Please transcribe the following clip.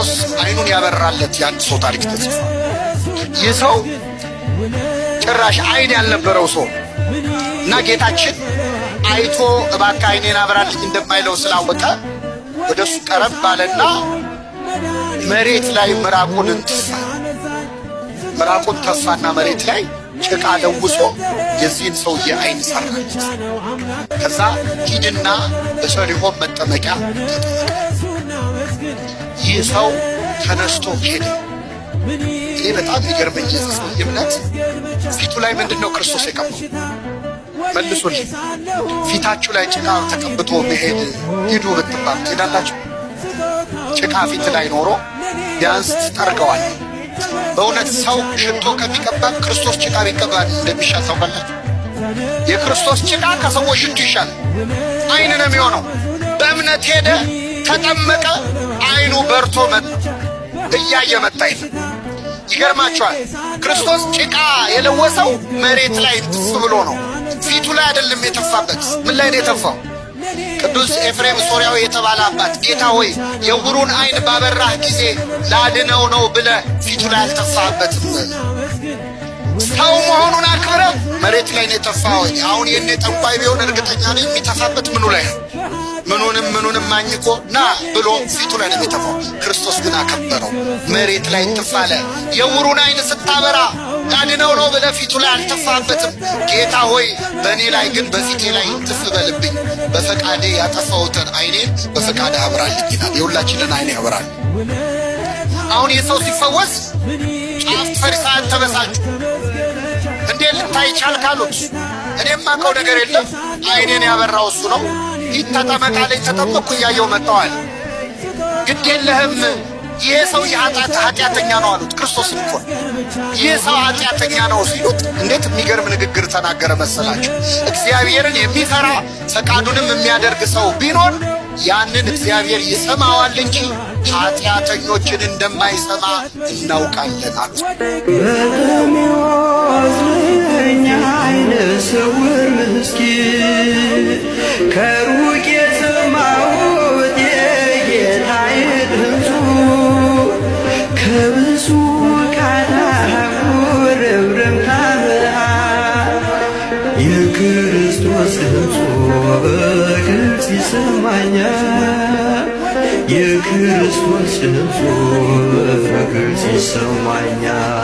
ክርስቶስ አይኑን ያበራለት የአንድ ሰው ታሪክ ተጽፏል። ይህ ሰው ጭራሽ አይን ያልነበረው ሰው እና ጌታችን አይቶ እባክህ አይኔን አብራልኝ እንደማይለው ስላወቀ ወደ እሱ ቀረብ ባለና መሬት ላይ ምራቁን እንትፋ፣ ምራቁን ተፋና መሬት ላይ ጭቃ ለውሶ የዚህን ሰውዬ አይን ሰራለት። ከዛ ሂድና በሰሊሆም መጠመቂያ ተጠመቀ። ይህ ሰው ተነስቶ ሄደ። እኔ በጣም የሚገርመኝ የዚህ ሰውዬ እምነት፣ ፊቱ ላይ ምንድን ነው ክርስቶስ የቀባው? መልሱልኝ። ፊታችሁ ላይ ጭቃ ተቀብቶ መሄድ ሂዱ ብትባሉ ትሄዳላችሁ? ጭቃ ፊት ላይ ኖሮ ቢያንስ ትጠርገዋል። በእውነት ሰው ሽቶ ከሚቀባ ክርስቶስ ጭቃ ቢቀባ እንደሚሻል ታውቃላችሁ? የክርስቶስ ጭቃ ከሰዎች ሽቶ ይሻላል። አይን ነው የሚሆነው። በእምነት ሄደ፣ ተጠመቀ፣ አይኑ በርቶ መጣ፣ እያየ መጣ ይላል። ይገርማችኋል። ክርስቶስ ጭቃ የለወሰው መሬት ላይ እንትፍ ብሎ ነው። ፊቱ ላይ አይደለም የተፋበት። ምን ላይ ነው የተፋው? ቅዱስ ኤፍሬም ሶርያዊ የተባለ አባት ጌታ ሆይ፣ የዕውሩን አይን ባበራህ ጊዜ ላድነው ነው ብለህ ፊቱ ላይ አልተፋህበትም። ሰው መሆኑን አክብረህ መሬት ላይ ነው የተፋኸው። አሁን የኔ ጠንቋይ ቢሆን እርግጠኛ ነኝ የሚተፋበት ምኑ ላይ ነው? ምኑንም ምኑንም አኝኮ ና ብሎ ፊቱ ላይ ነው የሚተፋው። ክርስቶስ ግን አከበረው። መሬት ላይ እንትፍ አለ። የዕውሩን አይን ስታበራ ላድነው ነው ብለህ ፊቱ ላይ አልተፋበትም። ጌታ ሆይ፣ በእኔ ላይ ግን በፊቴ ላይ እንትፍ በልብኝ፣ በፈቃዴ ያጠፋሁትን አይኔን በፈቃድህ አብራልኝ ይላል። የሁላችንን አይን ያበራል። አሁን የሰው ሲፈወስ ጸሐፍት ፈሪሳውያን ተበሳጩ። እንዴት ልታይ ቻልክ አሉት። እኔም አውቀው ነገር የለም፣ አይኔን ያበራው እሱ ነው። ሂድ ተጠመቅ አለኝ፣ ተጠመቅኩ፣ እያየው መጥተዋል። ግድ የለህም፣ ይሄ ሰው ኃጢአተኛ ነው አሉት። ክርስቶስን እኮ ይህ ሰው ኃጢአተኛ ነው ሲሉት እንዴት የሚገርም ንግግር ተናገረ መሰላችሁ? እግዚአብሔርን የሚፈራ ፈቃዱንም የሚያደርግ ሰው ቢኖር ያንን እግዚአብሔር ይሰማዋል እንጂ ኃጢአተኞችን እንደማይሰማ እናውቃለን አሉት። በርጤሜዎስ ዓይነ ስውር ምስኪን፣ ከሩቅ የሰማሁት የጌታዬ ድምፁ፣ ከብዙ ካህናት ርብርብታ መሃል የክርስቶስ ድምፁ በግልጽ ይሰማኛል። የክርስቶስ ድምፁ በግልጽ ይሰማኛል።